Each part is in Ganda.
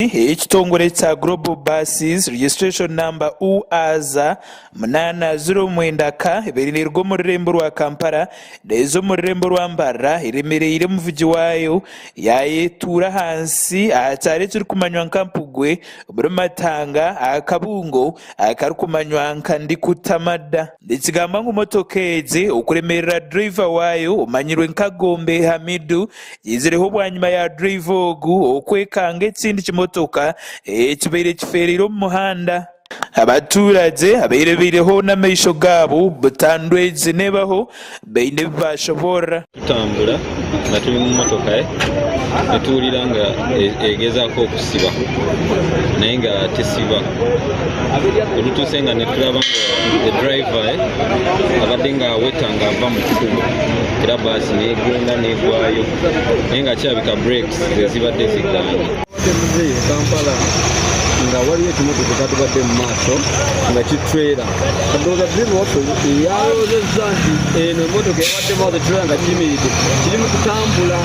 Ey'ekitongole kya Global Buses Registration Number UAZ 809K ebaire neruga omu rurembo rwa Kampala neeza omu rurembo rwa Mbarara eremereire omuvugi waayo yayetuura ahansi aha kyaro ekirikumanywa nka Mpugwe omuri Matanga aha kabungo akarikumanywa nka Ndikutamada. Nikigambwa ngu motoka egi okuremerera driver waayo omanyirwe nka Gombe Hamidu Yaizireho bwanyima ya driver ogu okwekanga ekindi kimotoka ekibaire kifeereire omu muhanda. Abaturagye aberebeireho n'amaisho gaabo butandu egi nebaho baine ebi bashoboorora. Tutambura nga tuli mu motoka netuwulira nga egezaako okusiba naye nga tesiba. Olutuuse nga netulaba nga the driver abadde nga aweta nga ava mu kkubo era baasi negenda negwayo naye nga kirabika brakes zezibadde zigaanye. Muzeeyi e Kampala nga waliwo ekimotoka ekyatubadde mu maaso nga kitrailer ndowooza driver waffe yalowoozezza nti eno emotoka eyabadde maaso trailer nga kiyimiridde kiri mu kutambula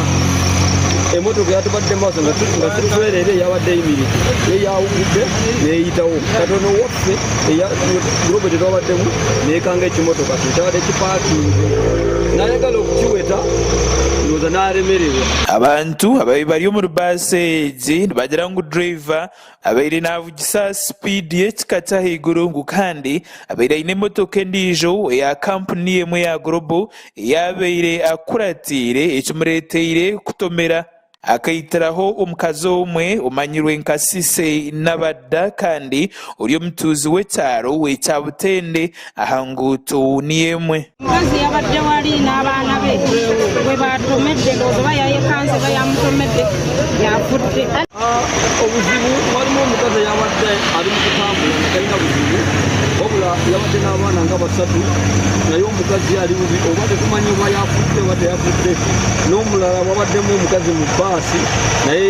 emotoka eyatubadde maaso nga kitrailer era eyabadde eyimiridde ye yawugudde neyitawo katono waffe gulobo tetwabaddemu nekanga ekimotoka kino kyabadde kipaakinze nayagala okukiweta ndowooza nalemererwa. Abantu ababaire bari omuri baasi egi nibagira ngu driver abaire navugisa sipiidi y'ekika ky'ahaiguru ngu kandi abaire aine emotoka endiijo eya kampuni emwe eya Global ei abaire akuratiire ekimureteire kutomera. Akaitiraho omukazi omwe omanyirwe nka Cissy Nabadda kandi ori omutuuzi w'ekyaro ekya Butende aha nguuto niyo emwe. Omukazi yabadde wali n'abaana be gwe baatomedde ndowooza oba yayekanze oba yamutomedde yafudde. Obuzibu walimu omukazi eyabadde ali mu kutambula nga talina buzibu wabula yabadde n'abaana nga basatu naye omukazi ali bubi oba tetumanyi oba yafudde oba teyafudde n'omulala wabaddemu omukazi mu bbaasi naye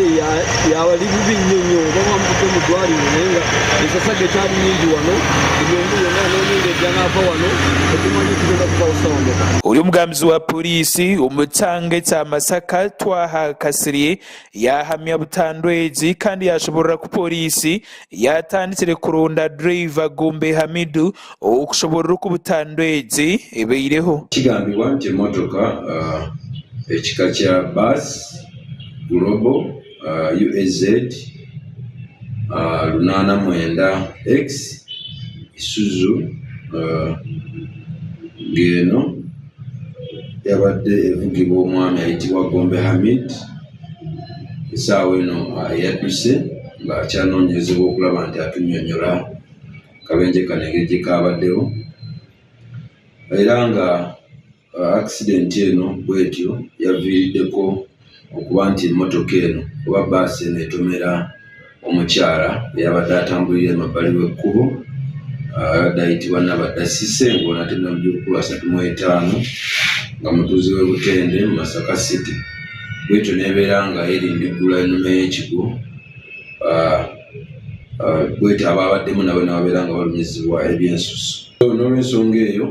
yali bubi nnyo nnyo oba bamukutte mu ddwaliro naye nga ensasagge ekyali nyingi wano buli omu yenna n'omungejja n'ava wano tetumanyi tugenda kuvawo ssaawa mmeka. Ori omugambizi wa Pooriisi omu kyanga ekya Masaka, Twaha Kasirye yaahamya butandu egi kandi yaashoboorora ku pooriisi yaatandikire kuronda dureeva Gombe Hamidu okushoboorora oku butandu egi ebaireho. Kigambibwa nti emotoka ekika kya Bus Global UAZ 89X Isuzu ng'eno yabadde evugibwa omwami ayitibwa Gombe Hamid essaawa eno eyadduse ng'akyanoonyerezebwa okulaba nti atunnyonnyola akabenje kano engeri gye kaabaddewo era nga Accident eno bwetyo yaviiriddeko okuba nti emmotoka eno oba bbaasi eno etomera omukyala eyabadde atambulira emabbali w'ekkubo abadde ayitibwa Nabadda Cissy ng'ono ate Namujjulukulu 35 nga mutuuze w'e Butende mu Masaka City bwetyo n'ebeera nga yerindiggula ennume y'ekigwo bwetyo abaabaddemu nabo ne babeera nga balumizibwa ebyensusso. N'olwensonga eyo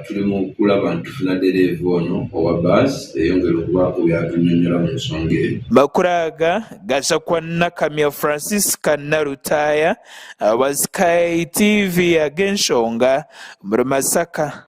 tuli mu kulaba nti tufuna ddereeva ono owa bbaasi eyongere okubaako by'atunnyonnyola mu nsonga eyo. Amakuru aga gaza kwa Nakamya Francisca Nalutaaya owa Sky TV ag'enshonga omuri Masaka.